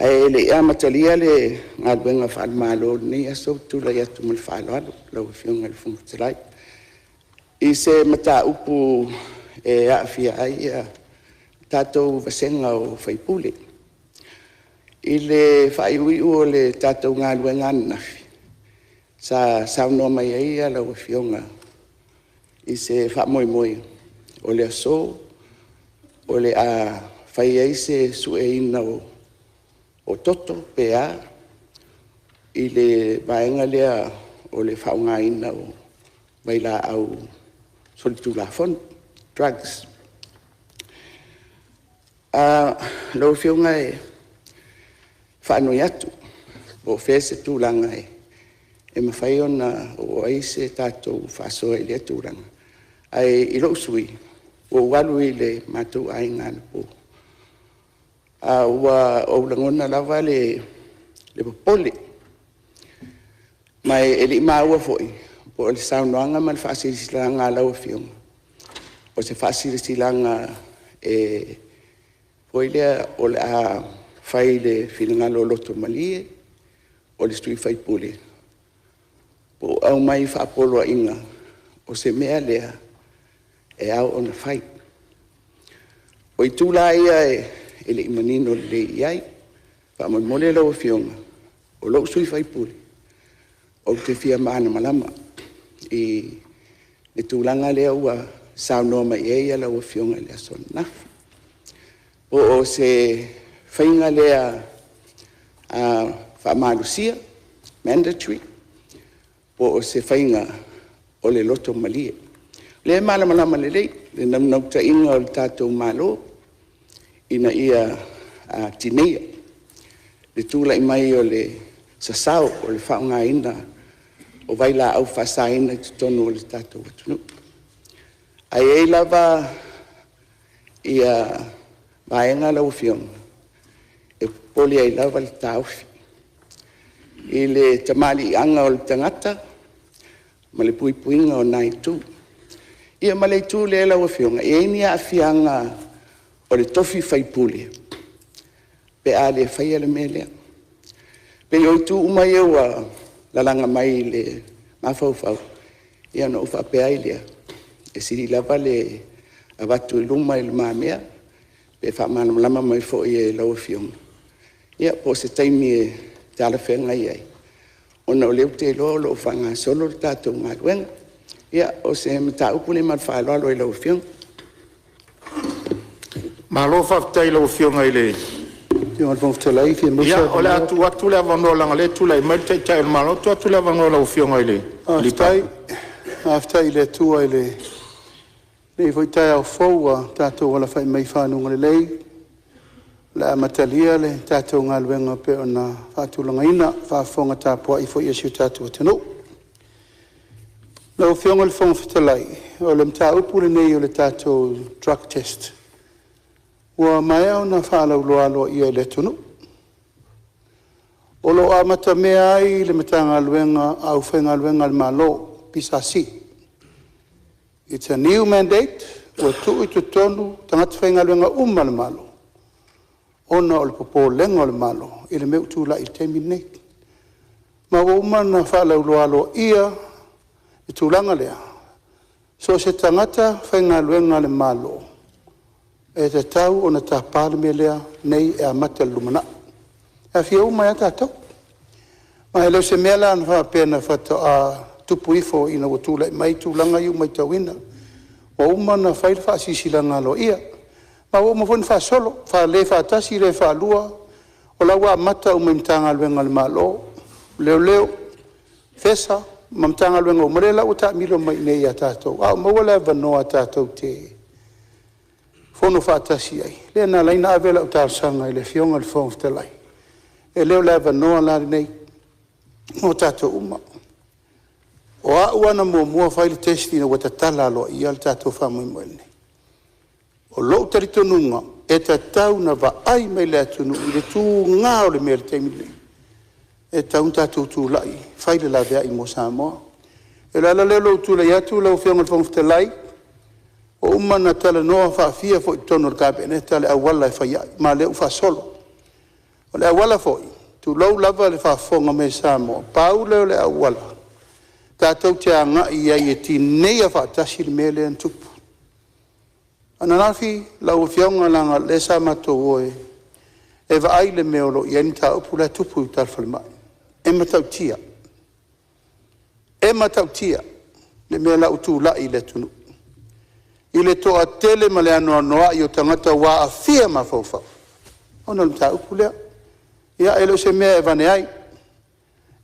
Ae le i amatalia le galuega faale-Malo i lenei aso, ou te tulai atu ma le faaaloalo lau Afioga i le Fofoga Fetalai i se mataupu e aafia ai le tatou vasega o sui usufono. I le faaiuiu o le tatou galuega ananafi, sa saunoa mai ai lau Afioga i se faamoemoe o le aso o le a fai ai se sueina o toto pe a i le vaega lea o le faaaogaina o vailaau solitulafono, drugs. Lau Afioga e faanoi atu po o fea se tulaga e mafai ona oo i ai se tatou faasoa i lea tulaga. Ae i lou sui usufono, ua ou alu i le matou aiga anapo, ae ua ou lagona lava le popole, ma e le i maua foi po o le saunoaga ma le faasilasilaga a lau Afioga, o se faasilasilaga foi lea o le a fai i le finagalo lotomalie o le sui usufono, po o aumai faapoloaiga o se mea lea e ao ona fai. O itu la ia e le i manino lelei i ai. Faamolemole lau Afioga, o lou sui usufono, ou te fia malamalama i le tulaga lea ua saunoa mai ai lau Afioga i le aso ananafi. Po o se faiga lea faamalosia, mandatory po o se faiga o le loto malie. O lea e malamalama lelei le naunautaiga o le tatou Malo ina ia tineia le tulai mai o le sasao o le faaaogaina o vailaau faasaina i totonu o le tatou atunuu. Ae i ai lava vaega lau Afioga e popole ai lava le taofi i le tamaliiaga o le tagata ma le puipuiga o na itu. Ia ma le itu lea lau Afioga, e i ai ni aafiaga o le tofi sui usufono pe a le faia le mea lea? E pei o itu uma ia ua lalaga mai i le mafaufau, ia ona ou faapea ai lea, e sili lava le avatu i lumamea pe faamalamalama mai foi e lau Afioga, ia po o se taimi e talafeagai ai, ona o lea ou te iloa o lo o faagasolo le tatou galuega. Ia, o se mataupu lea ma le faaaloalo i lau Afioga. Malo faafetai i lau Afioga i le… Ia, o le a tuu atu le avanoa leaga o lea e tulai mai le Taitai o le Malo. Tuu atu le avanoa i lau Afioga i le Palemia. Faafetai i le Atua i lenei foi taeao fou ua tatou alafai mai i fanuga lelei o le a amatalia le tatou galuega e pei ona faatulagaina, faafofoga tapuai foi a si o tatou atunuu. Lau Afioga i le Fofoga Fetalai, o le mataupu lenei o le tatou drug test, ua maea ona faalauiloa aloaia i le atunuu. O lo o amatamea ai le Matagaluega a le aufaigaluega a le Malo, PSC. It's a new mandate ua tuu i totonu tagata faigaluega uma a le Malo ona o le popolega o le Malo i le mea ua tulai i le taimi lenei. Ma ua uma ona faalauiloa aloaia le tulaga lea, so o se tagata faigaluega a le Malo, e tatau ona tapa le mea lea nei e amata i le lumanai, e aafia uma ai lava tatou. Ma e le o se mea la faapea faatoa tupu ifo ina ua tulai mai tulaga ia ua matauina. Ua uma ona fai le faasilasilaga aloaia, ma ua uma foi ona faasolo, e le faatasi le faalua, o la ua amata uma i Matagaluega a le Malo, Leoleo, FESA ma Matagaluega uma, lea la ua taamilo mai i inei ia tatou. A ua maua le avanoa tatou te fono faatasi ai, lea na ala ai ona ave lau talosaga i le Afioga i le Fofoga Fetalai, e le o le avanoa la lenei mo tatou uma. O au lava na muamua fai le test ina ua tatala aloaia le tatou faamoemoe lenei. O lou talitonuga, e tatau ona vaai mai le atunuu i le tuga o le mea i le taimi lenei, e tatau ona tatou tulai e fai le laveai mo Samoa. O le ala lea o lou tulai atu lau Afioga i le Fofoga Fetalai, ua uma ona talanoa faafia foi i totonu o le Kapeneta le auala e fai ai, ma o lea ua faasolo. O le auala foi, tulou lava le faafofoga mai a Samoa, pau lea o le auala tatou te agai ai e tineia faatasi le mea lea na tupu. Ananafi lau Afioga leaga o lea sa matou o e vaai le mea o lo o i ai le mataupu la e tupu i uta i le falemai. E matautia, e matautia le mea la ua tulai i le atunuu i le toatele ma le anoanoai o tagata ua aafia mafaufau ona o le mataupu lea. Ia e le o se mea e avane ai.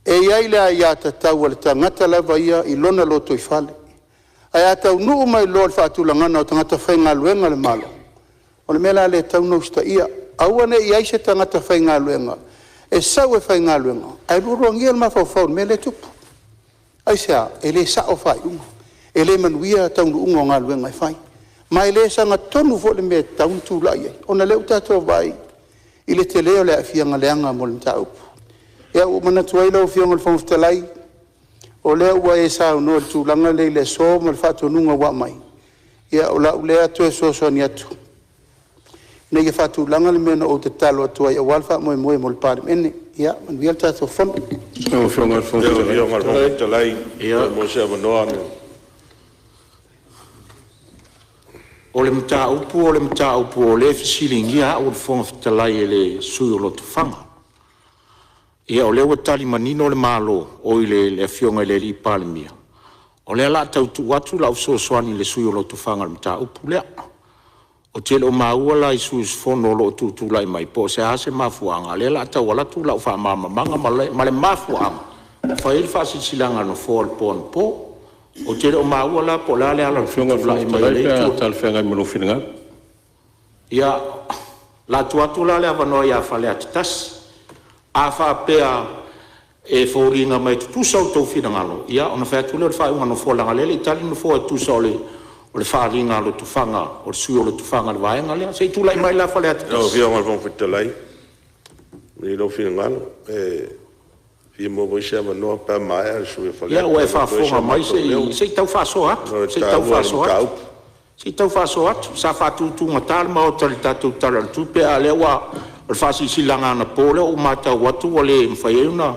E i ai le aiatatau a le tagata lava ia i lona lotoifale. Ae a taunuu mai loa i le faatulagaga o tagata faigaluega a le Malo, o le mea la lea e tatau ona usitaia, aua ne i i ai se tagata faigaluega e sau e faigaluega ae lualuagia le mafaufau i le mea lea e tupu. Aisea? E le sao faaiuga, e le manuia taunuuga o galuega e fai, ma e le sagatonu foi le mea e tatau ona tulai ai, ona o lea ua tatou vaai i le tele o le aafiaga leaga mo le mataupu. Ia ua ou manatu ai lau Afioga i le Fofoga Fetalai, o lea ua e saunoa i le tulaga lea i le aso ma le faatonuga ua aumai, ia o lau lea toe fesoasoani atu ina ia faatulaga le mea na ou tatalo atu ai aua le faamoemoe mo le Palemene. Ia manuia le tatou Fono. Lau Afioga i le Fofoga Fetalai... O le mataupu o le mataupu o lea e fesiligia au e le Fofoga Fetalai e le sui usufono o Lotofaga. Ia o lea ua tali manino le Malo, oi le Afioga i le Palemia, o lea o le a tau tuu atu lau fesoasoani i le sui usufono o Lotofaga i le mataupu lea. Ou te le o maua la i sui usufono o lo o tutulai mai po o le a se mafuaaga o lea o le a tau alu atu lau faamalamalamaga ma le mafuaaga na fai ai le faasilasilaga a le Nofoa i le po anapo. Ou te le o maua la po o le a le ala o le tutulai mai o lea Lau Afioga i le Fofoga Fetalai pe a talafeagai ma lou finagalo. Ia, o le a tuu atu la le avanoa ia Faleata 1. A faapea e foliga mai e tutusa outou finagalo, ia ona fai atu lea o le faaiuga a le Nofoa leaga o lea e le i tali le Nofoa e tusa o le faaaliga a Lotofaga, o le sui usufono o Lotofaga i le vaega lea. Se i tulai mai la Faleata 1. Lau Afioga i le Fofoga Fetalai, malie lou finagalo, e fia maua foi se avanoa pe a maea le sui usufono o Faleata Ia, ua e e avatu ai so faafofoga mai matou leo se i tau faasoa atu, ona o le se i tau taua o le faasoa atu. mataupu. Se i tau faasoa atu. Sa faatutugata le Maota i le tatou Tala o le Tupe, a o lea ua… o le faasilasilaga anapo lea ua matau atu ua le mafai ai ona…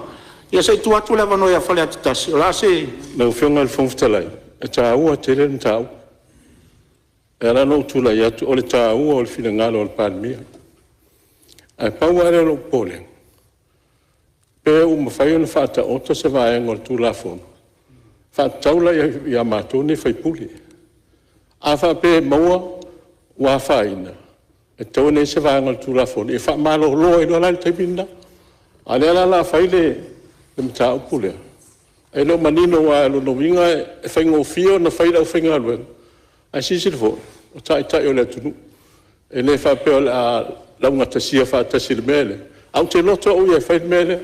Ia se i tuu atu le avanoa ia Faleata 1. O le a se… Lau Afioga i le Fofoga Fetalai, e taua tele le mataupu. E ala ona ou tulai atu o le taua o le finagalo o le Palemia. Ae pau lava lea o lou popolega, pe ua mafai ona faataoto se vaega o le Tulafono e faatatau la ia matou nei sui usufono. A faapea e maua ua afaina, e tatau ona i ai se vaega o le Tulafono e faamalolo ai loa la i le taimi lena. A o lea la o le a fai le mataupu lea, e le o manino aua o lona uiga e faigofie ona fai e le aufaigaluega, ae silasila foi, o Taitai o le atunuu. E le faapea o le a laugatasia faatasi i le mea lea, ae ou te loto au ia e fai le mea lea.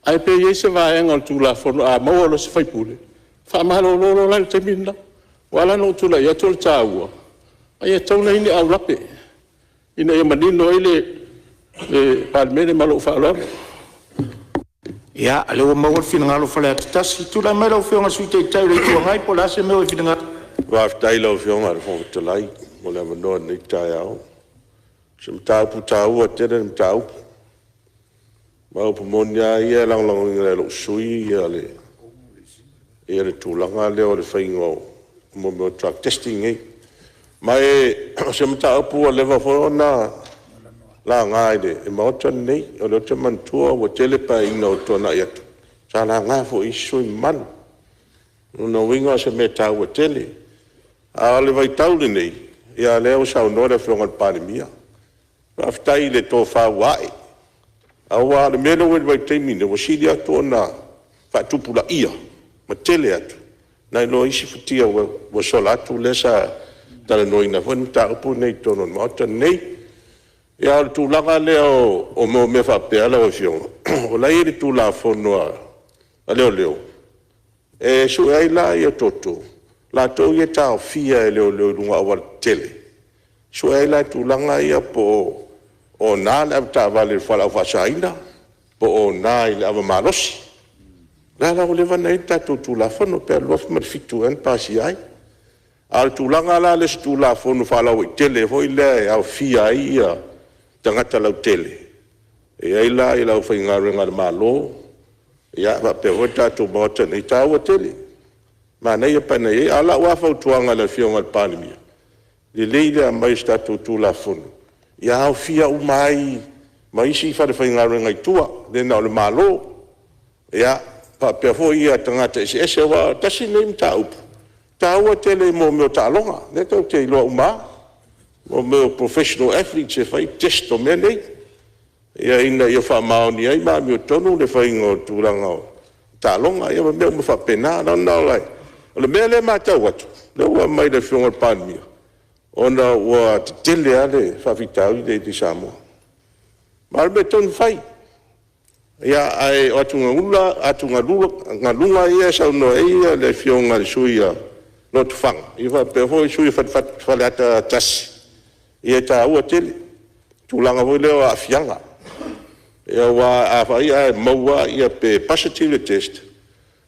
Ae pe i ai se vaega o le Tulafono a maua loa e se sui usufono, faamalolo loa la i le taimi lena. Ua ala la ona ou tulai atu o le taua, e tatau ona i ai ni aulape ina ia manino ai le Palemene. Ma lou faaaloalo. Ia, o lea ua maua le finagalo o Faleata 1. Tulai mai lau Afioga i le Sui Taitai o le Itu Agai po o le a se mea ua e finagalo ai. Faafetai i lau Afioga i le Fofoga Fetalai mo le avanoa i lenei taeao. O se mataupu taua tele le mataupu. Aua o le upu moni lava ia, e lagolagoina e lou sui usufono le tulaga lea o le faiga o mea o drug testing nei. Ma o se mataupu ua leva foi ona laga i le Maota lenei. O lea ou te manatua ua tele Paeaiga ua tuanai atu sa laga foi e isi sui usufono mamalu. O lona uiga o se mea e taua tele. A o le vaitau lenei, ia o lea ua saunoa le Afioga i le Palemia, faafetai i le tofa ua ae, aua o le mea lea ua i ai i le vaitaimi lenei, ua sili atu ona faatupulaia ma tele atu nai lo isi futia ua sola atu lea sa talanoaina foi le mataupu lenei i totonu o le Maota lenei. A o le tulaga lea o mea faapea lau Afioga, o la e i ai le Tulafono a Leoleo e sue ai la toto, latou ia e taofia e leoleo i luga o aualatetele, e sue ai la tulaga ia po o ona le avetaavale i le fualaau faasaina, po o ona i le ava malosi. O lea la ua leva ona i ai le tatou Tulafono, pe 2007 ea na pasia ai. A o le tulaga la lea i se Tulafono faalauaitele foi lea e aofia ai tagata lautele, E i ai la le aufaigaluega a le Malo faapea foi le tatou Maota nei, e taua tele, manaia pe ana i ai. A o lau lava fautuaga i le Afioga i le Palemia, e lelei le aumai o se tatou Tulafono ia aofia uma ai ma isi falefaigaluega i tua, le na o le Malo, faapea foi tagata eseese. Aua tasi lenei mataupu e taua tele i mea o taaloga, lea tatou te iloa uma lava, o mea o professional athletes e fai test o mea nei, ina ia faamaoni ai ma amiotonu le faiga o tulaga o taaloga, ia ma mea uma faapena. O le mea lea e matau atu, lea ua aumai e le Afioga i le Palemia, ona ua tetele lava le faafitauli lea i Samoa. Ma o le mea tonu fai, ae o atugaluga ia e saunoa i ai le Afioga i le sui usufono o Lotofaga faapea foi le sui usufono o Faleata 1, ia e taua tele le tulaga foi lea o aafiaga. Aua afai ae maua pe positive le test,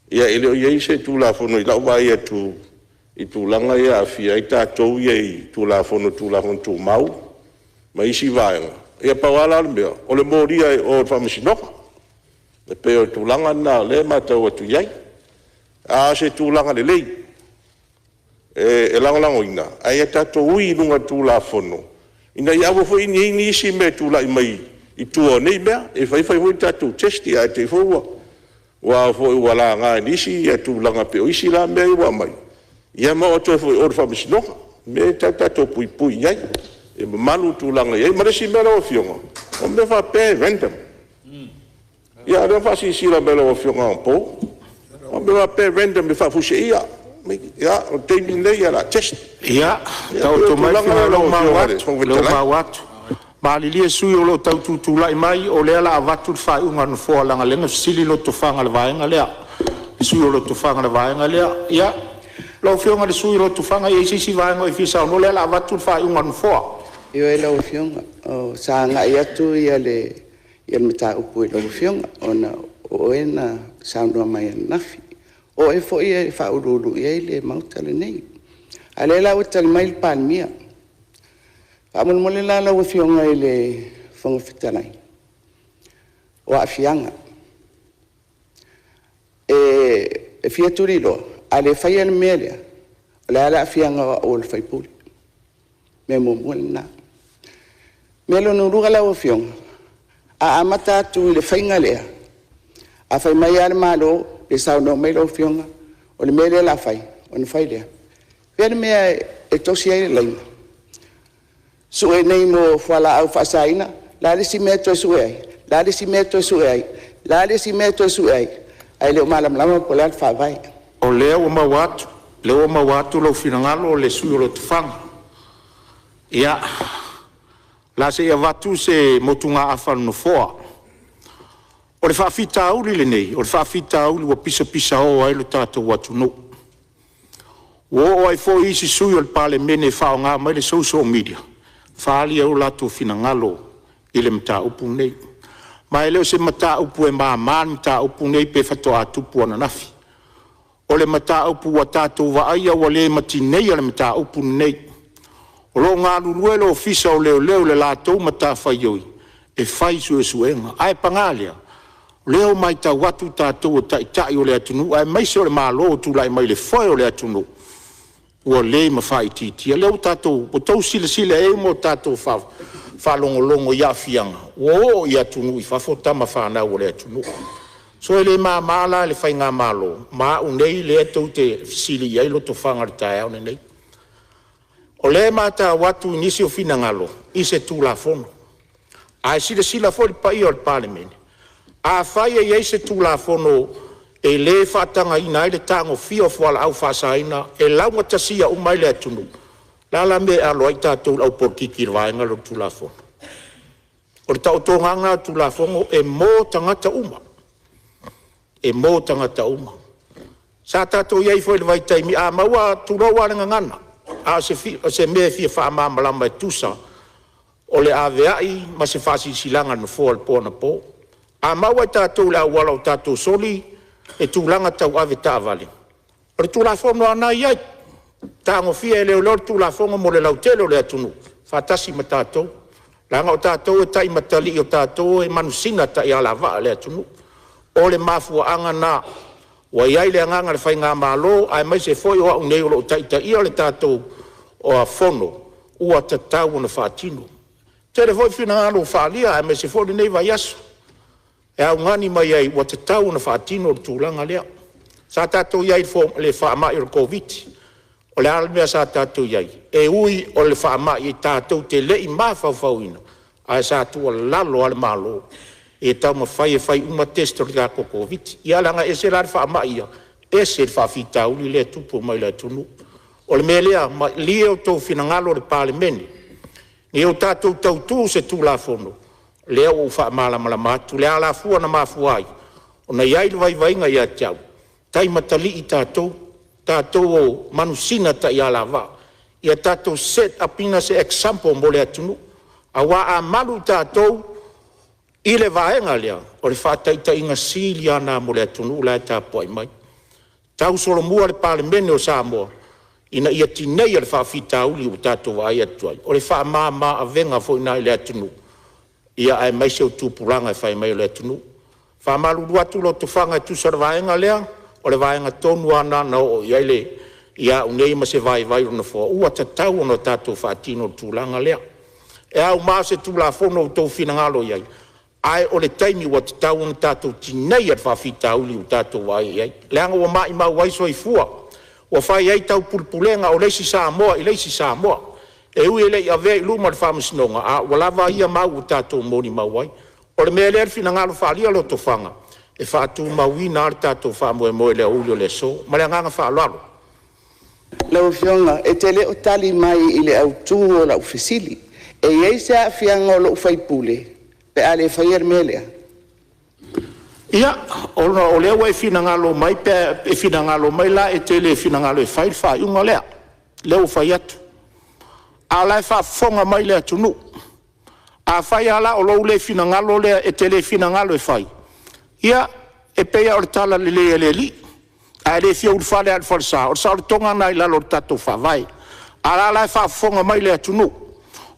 ia e le o i ai se Tulafono i lau vaai atu i tulaga ia e aafia ai tatou ia i Tulafono o Tulafono Tumau ma isi vaega. Ia pau lava la le mea, o le molia i o i le Faamasinoga. E pei o le tulaga lena o lea e matau atu i ai. A o se tulaga lelei e lagolagoina, ae ia tatou ui i luga o le Tulafono ina ia aua foi ne i i ai nisi mea e tulai mai i tua o nei mea. E fai fai foi tatou test ae te i foi ua laga e nisi tulaga pei o isi la mea ia ua aumai, ia ma oo atu ai foi i o i le Faamasinoga. O mea ia e tatau ona tatou puipui i ai, ia mamalu le tulaga e i ai. Ma le isi mea lau Afioga, o mea faapea e random. Ia o lea na faasilasila mai e lau Afioga anapo, o mea faapea e random e faafuiseia. Ia, o le taimi lenei o le a test. Ia, E pei o taoto mai le tulaga finagalo ia lau o Afioga i le Fofoga lea ua Fetalai. maua atu. Malilie sui usufono o lo o tau tutulai mai, o lea o le a avatu le faaiuga a le Nofoa leaga o lea na fesili Lotofaga i le vaega lea, le sui usufono o Lotofaga i le vaega lea. Ia, lau Afioga i le sui usufono o Lotofaga, e i ai se isi vaega o e fia saunoa ai? O lea o le a avatu le faaiuga a le Nofoa. Ioe lau Afioga, sa agai atu le mataupu i lau Afioga ona o oe na saunoa mai ananafi. O oe foi e faauluulu i ai le Maota lenei. A o lea la ua tali mai le Palemia. Faamolemole la lau Afioga i le Fofoga Fetalai, o aafiaga. E fia tuliloa, a le faia le mea lea, o le a le aafiaga o au o le sui usufono? Mea muamua lena. Mea lona lua lau Afioga, a amata atu i le faiga lea, a fai mai lava le Malo pe saunoa mai lau Afioga o le mea lea o le a fai, ona fai lea. O fea le mea e tosi ai le laina? Sue nei mo fualaau faasaina, o le a le isi mea e toe sue ai? O le a le isi mea e toe sue ai? O le a le isi mea e toe sue ai? Ae le o malamalama po o le a le faavae. O lea ua maua atu, o lea ua maua atu lou finagalo le sui usufono o Lotofaga. Ia, o le a se i avatu se motugaafa a le Nofoa. O le faafitauli lenei, o le faafitauli ua pisapisao ai lo tatou atunuu. Ua oo ai foi isi sui usufono o le Palemene e faaaoga mai le social media e faaali ai o latou finagalo i le mataupu lenei. Ma e le o se mataupu e mama le mataupu lenei pe faatoa tupu ananafi. O le mataupu ua tatou vaaia ua le ma tineia le mataupu lenei. O lo o galulue le Ofisa o Leoleo i le latou matafaioi e fai suesuega. Ae paga lea, o lea ua matau atu tatou o Taitai o le atunuu aemaise o le Malo o tulai mai i le foe o le atunuu, ua le ma faaitiitia. O lea ua tatou, ua outou silasila i ai ma tatou faalogologo i aafiaga ua oo i atunuu i fafo tama fanau a le atunuu. So e le mama la i le faigamalo ma a'u nei lea tou te fesili i ai Lotofaga i le taeao lenei. O lea e matau atu i nisi o finagalo i se Tulafono, ae silasila foi le paia o le Palemene, afai e i ai se Tulafono e le faatagaina ai le tagofia o fualaau faasaina e laugatasia uma ai le atunuu, o le a la le mea e alo ai tatou le aupolokiki i le vaega lea o le Tulafono? O le taotoga a lena o le Tulafono e mo tagata uma, e mo tagata uma. Sa tatou i ai foi i le vaitaimi a maua, tulou lava le gagana, a o se mea e fia faamalamalama e tusa o le aveai ma se faasilasilaga a le Nofoa i le po anapo. A maua e tatou i le auala o tatou soli le tulaga tau avetaavale, o le Tulafono lava lena e i ai, e tagofia e leoleo le Tulafono mo le lautele o le atunuu faatasi ma tatou. Leaga o tatou e taimatalii, o tatou e manusina taialavaa a le atunuu. O le mafuaaga lena ua i ai le agaga o le Faigamalo aemaise foi o au nei o loo taitaia le tatou Fono ua tatau ona faatino. E tele foi finagalo ua faaalia aemaise foi lenei vaiaso e augani mai ai ua tatau ona faatino le tulaga lea. Sa tatou i ai i le faamai o le Koviti, o le a le mea sa tatou i ai? E ui o le faamai tatou te le i mafaufauina, ae sa tuualalo lava le Malo ia taumafai e fai uma test o le tatou Koviti. Ia leaga e ese la le faamai ia, ese le faafitauli lea e tupu mai le atunuu. O le mea lea, malie outou finagalo le Palemene ia o tatou tautu i se Tulafono lea ua ou faamalamalama atu le alafua na mafua ai ona i ai le vaivaiga ia te au, taimatalii tatou, tatou o manusina taialavaa. Ia tatou set up ina se example mo le atunuu, aua a malu tatou i le vaega lea, o le faataitaiga sili lava lena mo le atunuu la e tapuai mai. Tausolomua le Palemene o Samoa ina ia tineia le faafitauli ua tatou vaai atu ai, o le faamama avega foi lena i le atunuu aemaise o tupulaga e fai mai o le atunuu. E faamalulu atu Lotofaga e tusa o le vaega lea, o le vaega tonu lava lena na oo i ai au nei ma se vaivai o le Nofoa ua tatau ona tatou faatino le tulaga lea. E auma se Tulafono ua outou finagalo i ai, ae o le taimi ua tatau ona tatou tineia le faafitauli ua tatou vaai i ai, leaga ua maumau ai soifua, ua fai ai taupulepulega o le isi Samoa i le isi Samoa. E ui e le i avea i luma o le Faamasinoga, a ua lava ia mau ua tatou molimau ai. O le mea lea i le finagalo faaalia o Lotofaga, e faatumauina lava le tatou faamoemoe i le aoauli o le aso. Ma le agaga faaaloalo. Lau Afioga e te le o tali mai i le autu o lau fesili. E i ai se aafiaga o lou sui usufono pe a le faia le mea lea? Ia, ona o lea ua e finagalo mai pe a e finagalo mai la e te le finagalo e fai le faaiuga lea, lea ua fai atu. A o la e faafofoga mai le atunuu. Afai lava la o lou le finagalo lea e te le finagalo e fai, ia, e pei lava o le talalelei a le Alii, a e le fia ulufale lava i le falesa, o le saolotoga lena i lalo o le tatou Faavae. A o la e faafofoga mai le atunuu.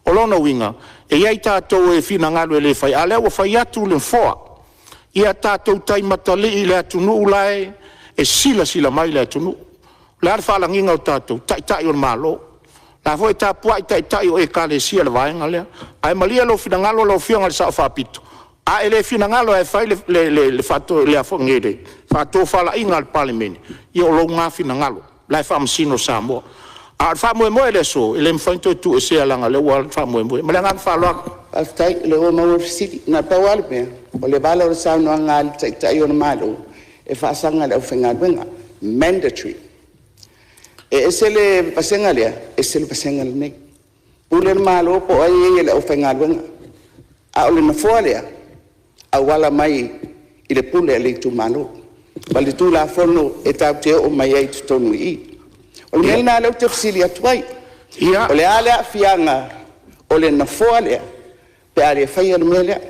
O lona uiga, e i ai tatou e finagalo e le fai, a o lea ua fai atu le Nofoa, ia tatou taimatalii i le atunuu la e silasila mai le atunuu. O le a le faalagiga o tatou? O Taitai o le Malo. O la foi e tapuai Taitai o Ekalesia i le vaega lea. Ae malie lou finagalo lau Afioga i le Sao Faapito, a e le finagalo lava e fai le faatofalaiga a le Palemene, ia o lou lena finagalo, o la e faamasino Samoa. A o le faamoemoe i le aso, e le mafai ona toe tuuesea leaga o lea ua alu le faamoemoe. Ma le agaga faaaloalo. Faafetai o lea ua maua le fesili. Na o le pau lava le mea, o le vala o le saunoaga a le Taitai o le Malo, e faasaga i le aufaigaluega, mandatory. E ese le vasega lea, ese le vasega lenei. Pule le Malo po o ai e i le aufaigaluega, a o le nofoa lea, e auala mai i le pule a le itumalo ma le Tulafono e tatou te oo mai ai i totonu i i. O le mea lena lea ou te fesili atu ai. O le a le aafiaga o le nofoa lea pe a le faia le mea lea?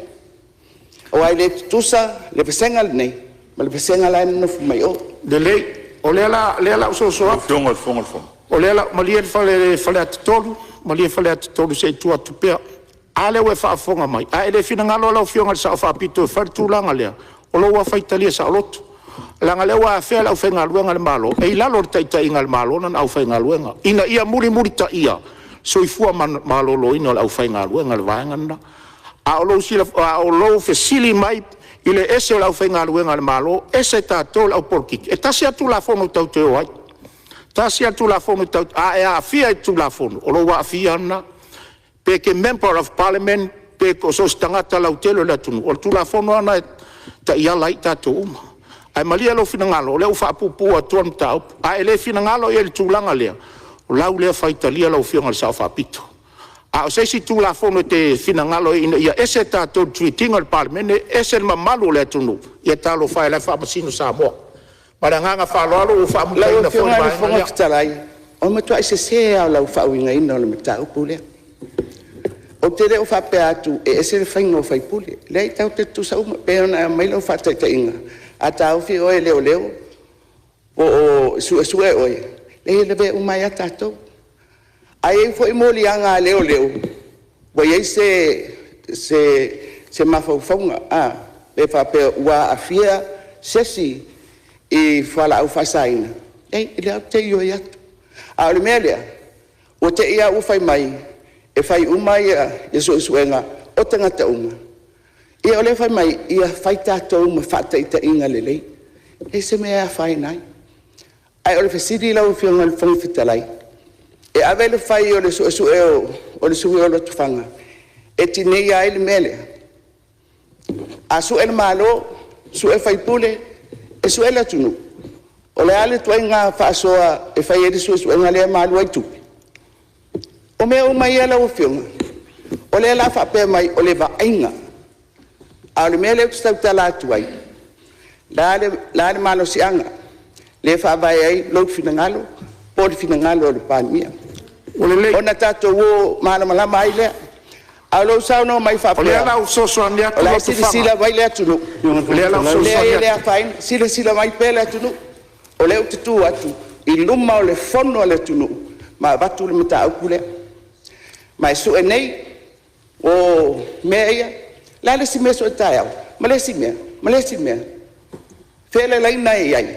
Aua e le tutusa le vasega lenei ma le vasega la e nonofo mai o. Lelei, o lea o le a ou soso atu. O lea o le a… Malie Faleata 3, malie Faleata 3 se i tuu atu pea. A lea ua e faafofoga mai, a e le finagalo lau Afioga i le Sao Faapito e fai le tulaga lea, o lou lava faitalia saoloto, leaga o lea ua afea le aufaigaluega a le Malo, e i lalo o le taitaiga a le Malo lana aufaigaluega, ina ia mulimulitaia le soifua maloloina o le aufaigaluega, le vaega lena. A o lou fesili mai i le ese o le aufaigaluega a le Malo ese tatou le au polokiki, e tasi lava le Tulafono tatou te o ai. Tasi lava le Tulafono tatou te… A e aafia i le Tulafono, o lou aafia lava lena. Pe e te Member of Parliament pe so o se tagata lautele o le atunuu, o le Tulafono lava lena e taiala ai i tatou uma. Ae malie lou finagalo o lea ua faapuupuu atu le mataupu. A e le finagalo i ai i le tulaga lea, o lau lea faitalia lau Afioga i le Sao Faapito. A o se isi Tulafono e te finagalo ai ina ia ese tatou i le treat ina o le Palemene ese le mamalu o le atunuu, ia talofa e o la e faamasino Samoa. Ma le agaga faaaloalo ua Lau faamutaina foi le Afioga i le vaega Fofoga lea. Fetalai, o le matuai sese lava o lau faauigaina o le mataupu lea. Ou te le o faapea atu e ese le faiga o sui usufono. E leai, tatou te tutusa uma. E pei ona aumai lau faataitaiga, a taofi oe e leoleo po o suesue oe, e lavea uma ai lava tatou. Ae i ai foi moliaga a leoleo ua i ai se se mafaufauga pe faapea ua aafia se isi i fualaau faasaina, leai o lea ou te ioe atu. A o le mea lea, ua te i lava ua fai mai e fai uma suesuega o tagata uma, ia o lea e fai mai, ia fai tatou ma faataitaiga lelei. E leai se mea e afaina ai. Ae o le fesili lau Afioga i le Fofoga Fetalai, e ave le fai o le suesue o le sui usufono o Lotofaga e tineia ai le mea lea? A sue le Malo, sue sui usufono, e sue le atunuu? O le a le ituaiga faasoa e fai ai le suesuega lea ma alu ai tupe? O mea uma ia lau Afioga, o lea o le a faapea mai o le vaaiga, a o le mea lea ou te tautala atu ai, o le a le malosiaga lea e faavae ai lou finagalo po o le finagalo o le Palemia? Ua lelei. Ona tatou o malamalama ai lea. A o lou saunoa mai O lea faapea o le a ou fesoasoani o atu la e Lotofaga. silasila mai le atunuu, O lea o le a ou leai fesoasoani e le atu. afaina. Silasila mai pea le atunuu, o lea ou te tu atu i luma o le Fono a le atunuu ma avatu le mataupu lea. Ma e sue nei o mea ia. O le a le isi mea e sue taeao? Ma le isi mea, ma le isi mea. O fea le laina e i ai?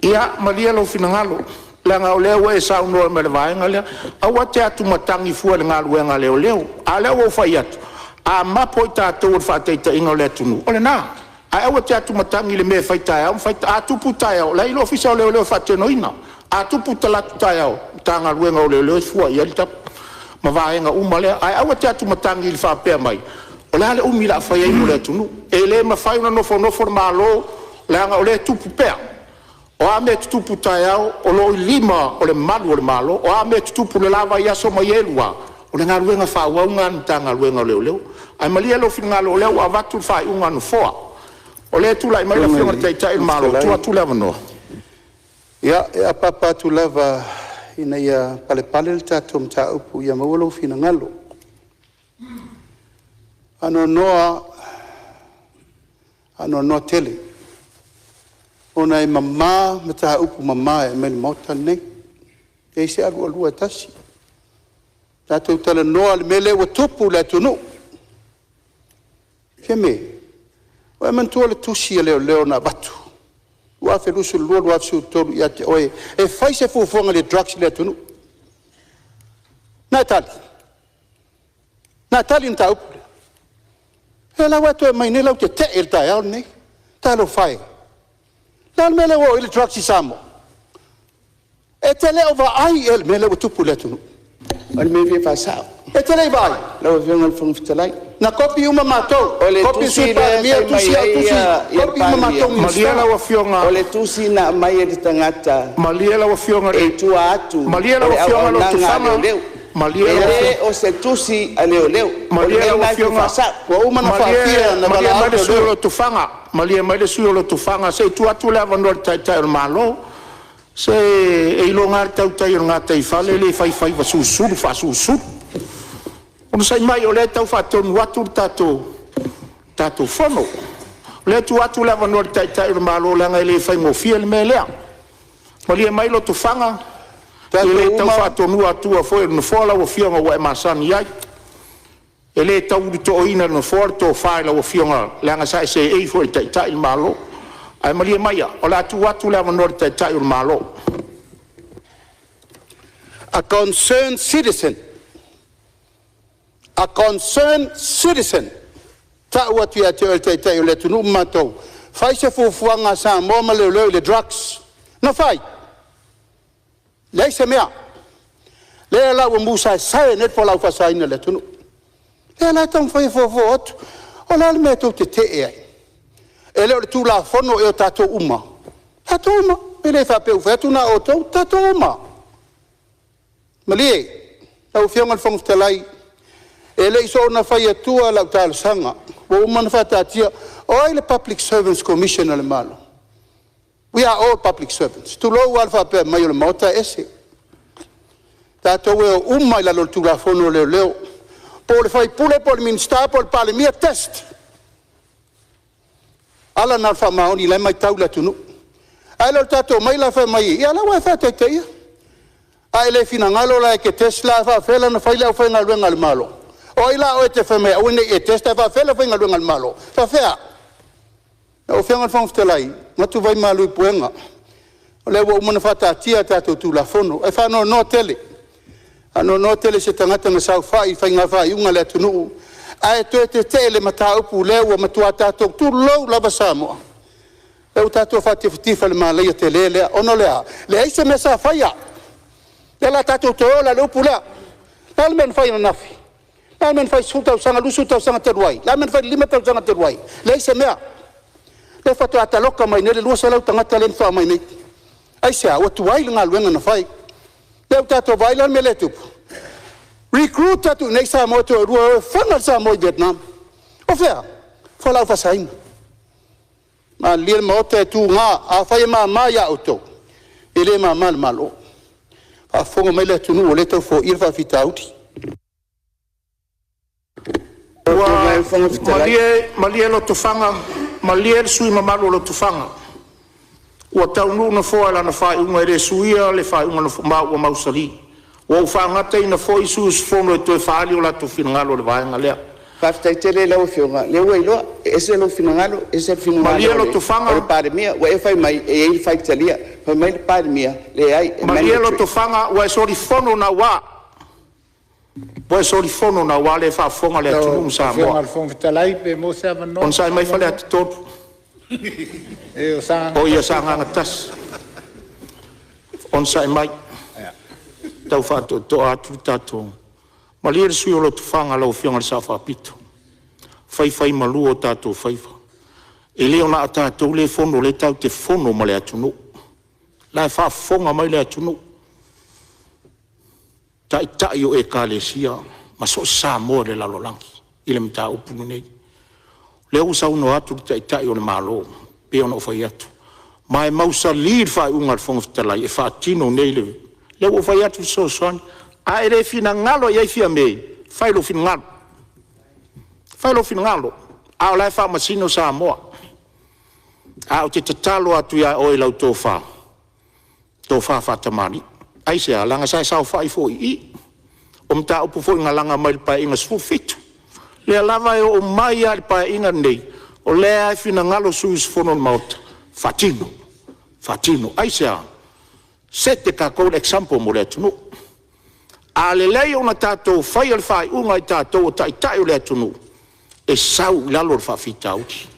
Ia malie lou finagalo, leaga o lea ua e saunoa mai i le vaega lea. Aua e te atumatagi fua i le galuega a leoleo. A o lea ua ou fai atu, a mapo i tatou o le faataitaiga o le atunuu, o lena. Ae aua e te atumatagi i le mea e fai taeao ma fai… A tupu taeao, o la e i ai le Ofisa o Leoleo e faatinoina. A tupu talaatu taeao, o le Matagaluega o Leoleo e fua i ai le tapu ma vaega uma lea. Ae aua e te atumatagi i le faapea mai o le a le umi o le a fai ai mo le atunuu. E le mafai ona nofonofo le Malo leaga o lea e tupu pea. O a mea e tutupu taeao, o lo o i lima o le malu o le Malo. O a mea e tutupu i le la vaiaso ma ia e lua, o le galuega faaauau lena a le Matagaluega o Leoleo. Ae malie lou finagalo o lea ua avatu le faaiuga a le Nofoa. O lea e tulai mai le Afioga Afioga i i le le Taitai o le Fofoga Malo, tuu Fetalai, atu le avanoa. Ia, e apaapa atu lava ina ia palepale le tatou mataupu ia maua lou finagalo. E faanoanoa tele ona e mama mataupu mama e aumai i le Maota lenei, e leai se alualua e tasi. Tatou talanoa i le mea lea ua tupu i le atunuu. Fiame, ua e manatua le tusi a leoleo na avatu 2022/2023 ia te oe e fai se fuafuaga i le drugs i le atunuu? Na e tali? Na e tali i le mataupu lea? O lea la ua e toe aumai nei lau tetee i le taeao lenei. Talofa e! O le a le mea lea ua oo i ai le drugs i Samoa? E te le o vaai ea i le mea lea ua tupu i le atunuu? O le mea e fia faasao. E te le i vaai? Lau Afioga i le Fofoga Fetalai. Na kopi uma matou, O le kopi le tusi Sui lea Palemia, e fai tusi mai au, ai tusi, le kopi uma Palemia, matou Malie Minisita. lau Afioga, o le tusi na aumai e le tagata malie lau Afioga i e le… i tua atu Malie o lau le Afioga auaunaga a Lotofaga, leoleo. malie E lau le Afioga, o se tusi a leoleo. O le malie mea lau lena e fia Afioga, faasao. Ua uma ona malie, faafia ona malie valaau mai le sui usufono o leoleo. Lotofaga, malie mai le sui usufono o Lotofaga, se i tuu atu le avanoa i le Taitai o le Malo. Se e iloga lava le tautai o le gataifale e le fai faiva sulusulu faasulusulu. Onosai mai o lea e tau faatonu atu le tatou Fono. O lea e tuu atu le avanoa i le Taitai o le Malo leaga e le faigofie le mea lea. Malie mai Lotofaga, e Tatou le tau uma, faatonuina atua foi e le Nofoa lau Afioga ua e masani ai. E le tau ulutoina e le Nofoa le tofa i lau Afioga leaga sa e seei foi i e taitai le Malo. Ae malie maia o le a tuu atu le avanoa i le Taitai o le Malo. A concerned citizen, a concerned citizen, tau atu ia te oe le Taitai o le atunuu ma matou, fai se fuafuaga a Samoa ma leoleo i le drugs. Na fai? Leai se mea. Lea la ua musaesae nei le fualaau faasaina i le atunuu. Lea la e taumafai e fofo atu. O le a le mea tou te tetee ai? E le o le Tulafono ea o tatou uma? Tatou uma. E le faapea ua fai atu na o outou, tatou uma. Malie lau Afioga i le Fofoga Fetalai, e le i soona fai atua lau talosaga ua uma ona faataatia. O ai le Public Servants Commission a le Malo? We are all public servants, tulou lava le faapea mai o le Maota e ese. Tatou e o uma i lalo o le Tulafono o Leoleo, po o le sui usufono po o le Minisita po o le Palemia, test. O ala na o le faamaoni o la e matau le atunuu. Ae le o le tatou omai la fai mai, ia o la e ua e faataitaia. A e le finagalo la e te test la, e faapefea la ona fai le aufaigaluega a le Malo? O ai la oe e te fai mai e aua ne i e test ae faapefea le aufaigaluega a le Malo? E faapefea? Lau Afioga i le Fofoga Fetalai, manatu vaimalu i puega, o lea ua uma ona faataatia a tatou Tulafono. E faanoanoa tele, faanoanoa tele i se tagata na saofai i faiga faaiuga a le atunuu ae toe tetee le mataupu lea ua matua tatou, tulou lava Samoa, lea ua tatou faatifatifa i le malaia tele lea. Ona o le a? Leai se mea sa faia. O lea o le a tatou toe o la i le upu lea. O le a le mea na fai ananafi? O le a le mea na fai i le 10 tausaga, 20 tausaga talu ai? O le a le mea na fai i le 5 tausaga talu ai? Leai se mea. O lea faatoa taloka mai nei le 200 tagata lea faatoa omai nei. Aisea? Ua tuai le galuega na fai. Lea ua tatou vaai la i le mea lea e tupu? Recruit atu i inei Samoa e toalua e o e fana le Samoa i Vietnam. O fea? O fualaau faasaina. Malilie le Maota e tuga, afai e mama ia outou, e le mama i le Malo. Faafofoga mai le atunuu o lea e tau foia le faafitauli. Ua malie Lotofaga, malie le sui usufono mamalu o Lotofaga, ua taunuu le Nofoa i lana faaiuga, e le suia le faaiuga a le Nofoa ma ua mausali. Ua ou faagataina foi sui usufono e toe faaali o latou finagalo i le vaega lea. Faafetai tele i lau Afioga, o lea ua iloa, e ese lou finagalo ese le finagalo Malie o le Lotofaga, Palemia. Ua e fai mai e i ai le faitalia, fai mai le Palemia, e leai, e malie mandatory. Lotofaga, ua e solifono naua. Ua e solifono naua, lea e faafofoga le atunuu Lau ma Afioga Samoa. i le Fofoga Fetalai pe maua se avanoa. Onosai mai Faleata 3. O Sagaga O ia 1 e Sagaga faamolemole. 1, onosai mai, tau faatoatoa atu le tatou. Malie le sui usufono o Lotofaga, lau Afioga i le Sao Faapito, faifaimalua o tatou faiva. E le na o tatou lea e fono, o lea tatou te fono ma le atunuu. O la e faafofoga mai le atunuu, taitai o ekalesia ma so o se Samoa i le lalolagi i le mataupu lenei. O lea ua saunoa atu le Taitai o le Malo, e pei ona ou fai atu, ma e mausali le faaiuga a le Fofoga Fetalai e faatino nei le… O lea ua ou fai atu e fesoasoani. A e le finagalo i ai Fiame, fai lou finagalo, fai lou finagalo, a o la e faamasino Samoa. Ae ou te tatalo atu ia oe i lau tofa, tofa faatamalii. Aisea? Leaga sa e saofai foi i i, o mataupu foi na laga mai i le Paeaiga XVII, lea lava e oo mai lava i le Paeaiga lenei, o lea lava e finagalo sui usufono o le Maota, faatino, faatino. Aisea? Set e tatou le example mo le atunuu. A lelei ona tatou faia le faaiuga e tatou o taitai o le atunuu, e sau i lalo le faafitauli.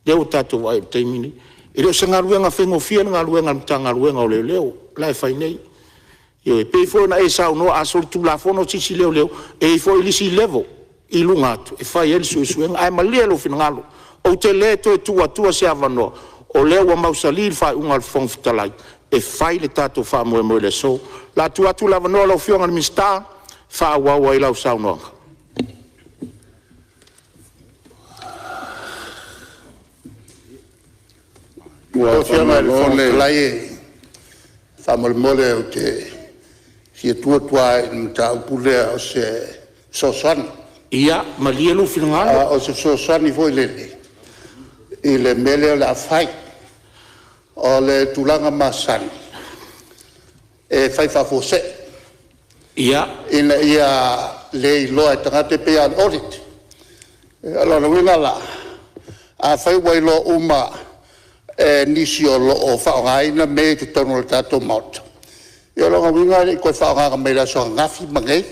Lea ua tatou vaai i le taimi lenei. E le o se galuega faigofie le galuega a le Matagaluega o Leoleo la e fai nei. Ioe. E pei foi ona e saunoa a solitulafono se isi leoleo, e i ai foi le isi level i luga atu e fai ai le suesuega. Ae malie lou finagalo, ou te le toe tuu atua se avanoa, o lea ua mausali le faaiuga a le Fofoga Fetalai e fai le tatou faamoemoe i le aso. O le a tuu atu le avanoa i lau Afioga i le Minisita e faaauau ai lau saunoaga. Lau Afioga i le Fofoga Fetalai, faamolemole ou te fia tu atu lava i le mataupu lea o se fesoasoani. Ia malie lou finagalo. O se fesoasoani foi lele i le mea lea o le a fai. O le tulaga masani e fai faafuasei ina ia le iloa e tagata, e pei lava o le audit. O lona uiga la, afai ua iloa uma e nisi o lo o faaaogaina mea ia i totonu o le tatou Maota, ia o lona uiga e le i toe faaaogaina mai le aso ananafi ma nei.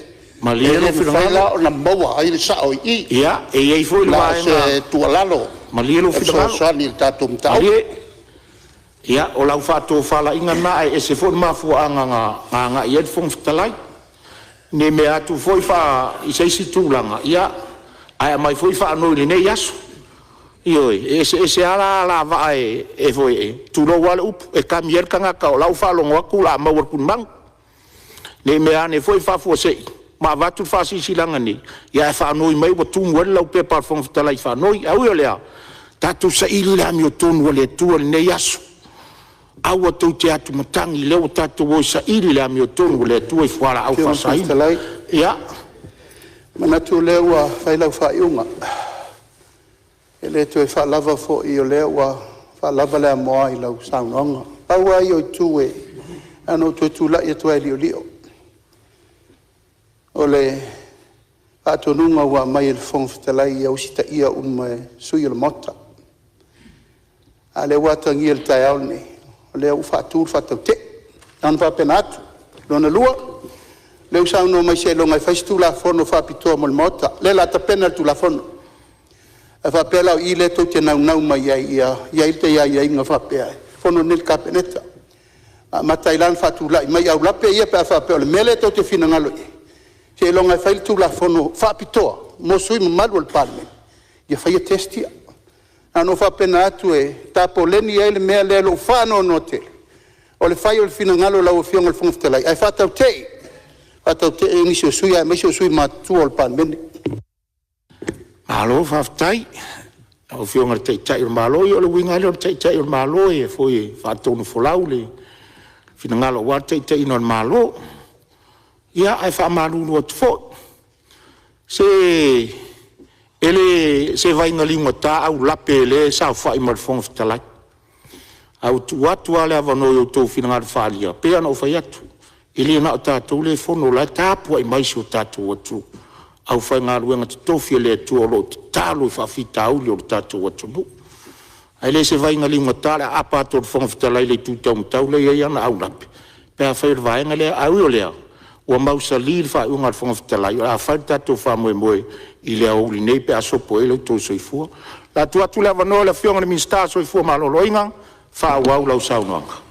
Malie E lou le mafai finagalo. la ona maua ai le sao i i. Ia, e i ai foi le Na o vaega. se tuualalo Malie lou e finagalo. fesoasoani i le tatou mataupu. Malie. Ia, o lau faatofalaiga lena, ae ese foi le mafuaaga na agai ai le Fofoga Fetalai. Ne i mea atu foi i se isi tulaga, ia, ae aumai foi faanoi i lenei aso. Ioe, e eseese lava la alavaa e tulou lava le upu, e kami ai le tagata o la e ua faalogo atu o le a maua i le tulimanu. Ne i meaane foi faafuasei ma avatu le faasilasilaga nei, ae faanoi mai ua tumu ai le laupepa a le Fofoga Fetalai i faanoi. Ae ui o lea, tatou saili le amiotonu a le Atua i lenei aso. Aua tou te atumatagi, o lea ua tatou o e saili le amiotonu a le Atua i fualaau Lau Afioga i le Fofoga faasaina. Fetalai, Ia, manatu o lea ua fai lau faaiuga. E le toe faalava foi o lea ua faalava le amoa i lau saunoaga. Pau lava ia o itu na ona ou toe tulai atu lava e liolio. O le faatonuga ua aumai e le Fofoga Fetalai ia usitaia uma e sui usufono o le Maota. A o lea ua atagia i le taeao lenei, o lea ua faatu le faatautee. Na ona faapena atu. Lona lua, o lea ua saunoa mai seiloga e fai se Tulafono faapitoa mo le Maota. O lea o le a tapena le Tulafono. A faapea la o i lea tou te naunau mai ai ia i ai le aiaiga faapea, e fono nei le Kapeneta, amata ai la ona faatulai mai aulape ia pe a faapea o le mea lea tou te finagalo i ai, seiloga e fai le Tulafono faapitoa mo sui usufono mamalu o le Palemene ia faia test ia. Na ona ou faapena atu e tapoleni ai le mea lea i lou faanoanoa tele, o le fai o le finagalo o lau Afioga i le Fofoga Fetalai, ae faatautee, faatautee nisi o sui usufono aemaise o sui usufono matutua o le Palemene. Malo faafetai i lau Afioga i le Taitai o le Malo. Ia o le uiga lava lea o le Taitai o le Malo e faatonufolau le finagalo aua le taitaiga o le Malo. Ia, ae faamalulu atu foi, se e le o se vaiga liugata aulape o lea e saofai ma le Fofoga Fetalai, ae ua tuu atu lava le avanoa i outou finagalo faaalia. E pei lava ona ou fai atu, e le na o tatou lea e fono, o la e tapuai mai si o tatou atunuu, aufaigaluega totofi a le Atua o lo o tatalo i faafitauli o le tatou atunuu. Ae le o se vaiga liugata le aapa atu o le Fofoga Fetalai i le itu taumatau lea e i ai ana aulape pe afai o le vaega lea. Ae ui o lea, ua mausali le faaiuga a le Fofoga Fetalai o le a fai le tatou faamoemoe i le aoauli nei pe a sopo ai lo outou soifua. O le a tuu atu le avanoa i le Afioga i le Minisita o le Soifua Maloloina e faaauau lau saunoaga.